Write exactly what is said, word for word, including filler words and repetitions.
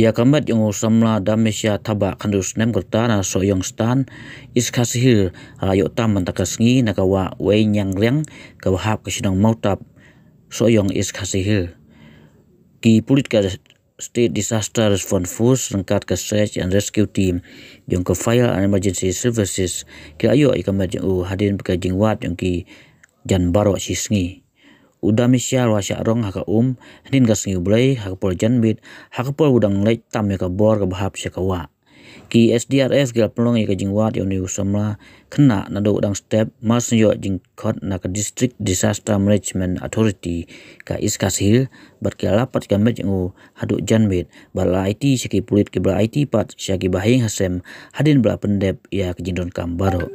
Ïa ka met jong u samla Damisha Thabah, khyndai snem, ka rta na Sohiong Stan, East Khasi Hills, ha la ïoh tam mynta ka sngi na ka wah Wei Nyang Riang, kaba hap ka shnong Mawtap, Sohiong, East Khasi Hills. Ki pulit ka State Disaster Response Force ryngkat ka Search and Rescue Team jong ka Fire and Emergency Services ki la ïoh ïa ka met jong u hadien ba ka jingwad jong ki jan baroh shi sngi. U Damisha u la shah rong ha ka um hynnin ka sngi U Blei ha ka por janmiet, ha ka por ba u dang leit tam ïa ka bor kaba hap sha ka wah. Ki S D R F ki la pynlong ïa ka jingwad ïa une u samla khynnah naduh dang step, mar shu ïoh jingkhot na ka District Disaster Management Authority ka East Khasi Hills, bad ki la lap pat ïa ka met jong u haduh janmiet, bad la aiti sha ki pulit kiba la aiti pat sha ki bahaïing hasem hadien ba la pyndep ïa ka jingdonkam baroh.